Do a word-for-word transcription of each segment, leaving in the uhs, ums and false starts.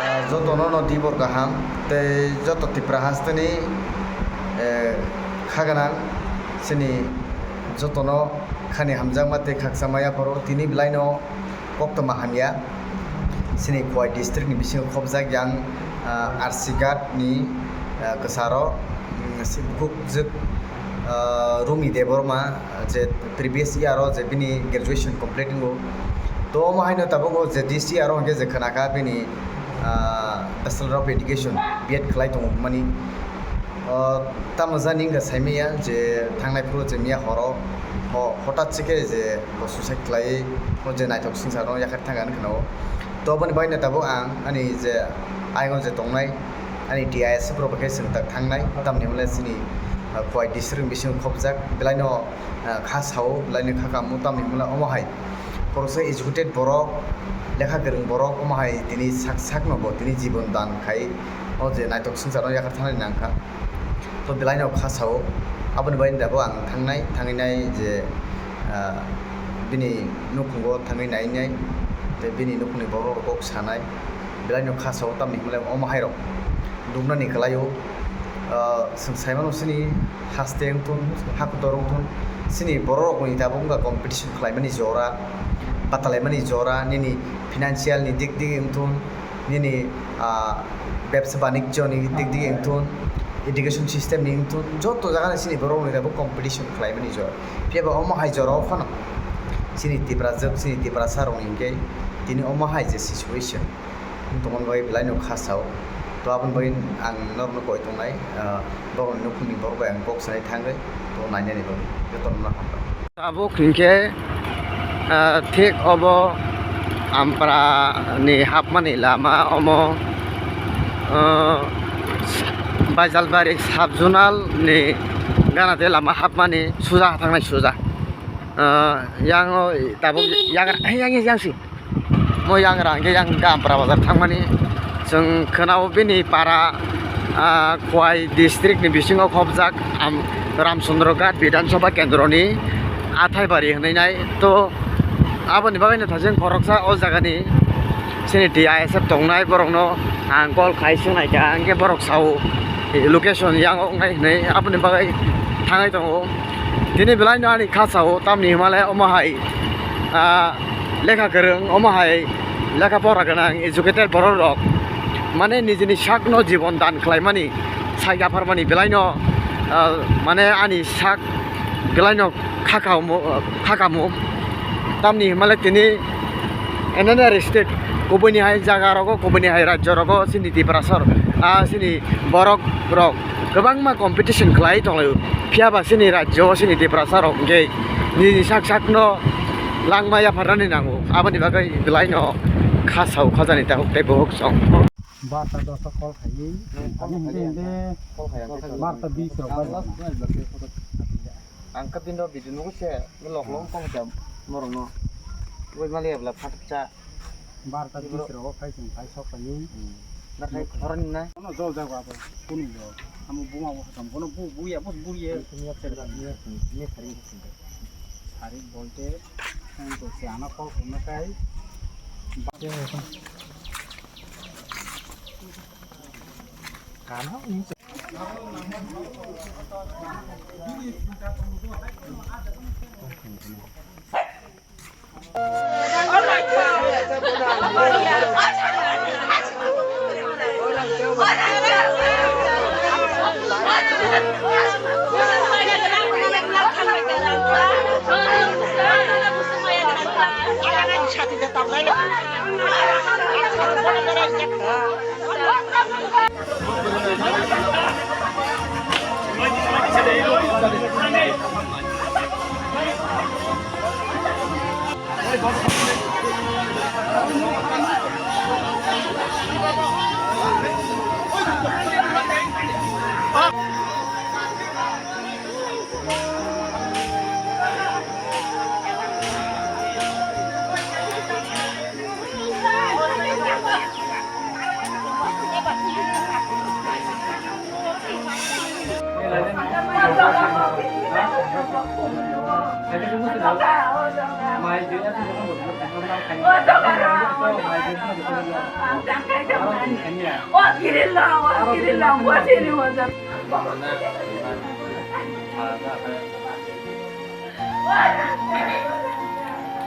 Ah, jotono no dibor kaham tei joto Tipra hasteni, eh, kha gwnang chini jotono khani hamjakma tei khakchangma yapharo tini belaino koktwma hamya. Chini Khowai district ni bisingo khobjak yang, ah, R C Ghat ni, ah, kwcharo, mm, si bukhuk jwk, ah, Rumi Debbarma, je previous year o je bini graduation complete wngo. To omo haino tabuk o je this year o hwnkhe je khwnakha bini, ah, Bachelor of Education B Ed khlai tongo hwnmani. O, tamo jani wngkha saimanya je thangnai phuru je miya horo, ho-, hotat se khe je bo suicide khlaiwi, o je naithok swngcharno yakhar thangkha hinwi khwnao. To, aboni bagwino tabuk ang ani je ayang o je tongnai, ani T I S F rok bai khe chwng tak thangnai, tamni hwnle chini, ah, Khowai district bisingo khobjak, belaino, ah, kha sao, belaino kha kamo, tamni hwnle omo hai khoroksa educated borok, lekha kwrwng borok, omo hai tini sak sakno bo tini jibon dan khai, o je naithok swngcharno yakhar thangnani nangkha. To belaino kha sao, aboni bagwi tabuk ang thangnai, thangwi nai je, ah, bini nukhungo thangwi nainai, tei bini nukhungni borok rok kok sanai, belaino kha sao, tamni hwnle omo hai rok nuknani kwlaio. Ah, chwng saimano chini haste wngthun, hakotor wngthun, chini borok rokni tabuk wngkha competition khlaimani jora, patalaimani jora, nini financial ni dik dik wngthun, nini, ah, bebsa banijyo ni dik dik wngthun, education system ni wngthun, joto jaga ni chini borok rokni tabuk competition khlaimani jora. Phiya ba omo hai jora o phano chini Tiprajwk, chini Tiprasa rokni hwnkhe tini omo hai je situation wng tongmani bagwi belaino kha sao. To aboni bagwi ang norokno koi tongnai, ah, borokni nukhungni borok bai ang kok sanai thangwi to nainani bagwi jotono hambai. Tabuk hinkhe, ah, thik obo Ampara ni hapmani lama omo, ah, Baijalbari sub zonal ni gana de lama hapmani suja thangnai suja. Ah, yang o tabuk yang, yang, yang, yang si. Mo yang rang ke yang Ampara bazar thangmani. Chwng khwnao bini para, ah, Khowai district ni bisingo khobjak, am, Ramchandra Ghat Bidhan Sabha Kendro ni Athaibari hwnwi nai. To aboni bagwi no thajeng khoroksa o jaga ni chini T I S F tongnai borok no ang call khai swngnai kha, hwnkhe borok sao location yang o wngnai hwnwi, aboni bagwi thangwi tongo. Tini belai no ani kha sao, tamni hwnmale omo hai, ah, lekha kwrwng, omo hai lekha pora gwnang, educated borok rok, mane nijini sak no jibon dan khlaimani, sai yapharmani belai no, ah, mane ani sak belai no kha kamo, kha kamo. Tamni hwnmale tini N N R state kubuni hai jaga rogo, kubuni hai rajyo rogo, chini Tiprasa rok, ah, chini borok rok kwbangma competition khlai tonglaio. Phiya ba chini rajyo, chini Tiprasa rok hwnkhe nini sak sak no langma yapharnani nango. Aboni bagwi belai no kha sao, khajani takhuk tei bukhuk song. Barta dosa call khaiwi, hmm, ani hwnkhe hwnkhe barta bis rok bai. Ang khe bini video nugo se, lok lok tong jam norok no. Bai mali abla phatok cha. Barta bis rok khai chwng khai sok phaiwi. Hmm. Na khai khorang na. Ono jol jago abo, kunu jol. Amo buma bo hakam, bono bu, buya, bus buye. Sari bolte, ang to se ana call khna kai.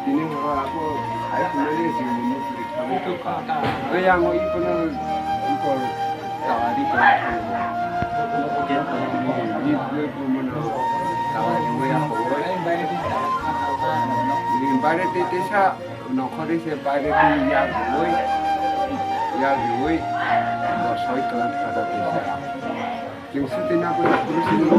Tini horo ako hai kumani sing muni puri kami toka. Oi ang oi kono iko tawari ko. Ni oi ko mano tawari oi ako oi. Ni bare te te sa nokhori se bare te ya oi. Ya oi. Bo soi kala kala te sa. Chwng swtwi nangkukya phuru simi.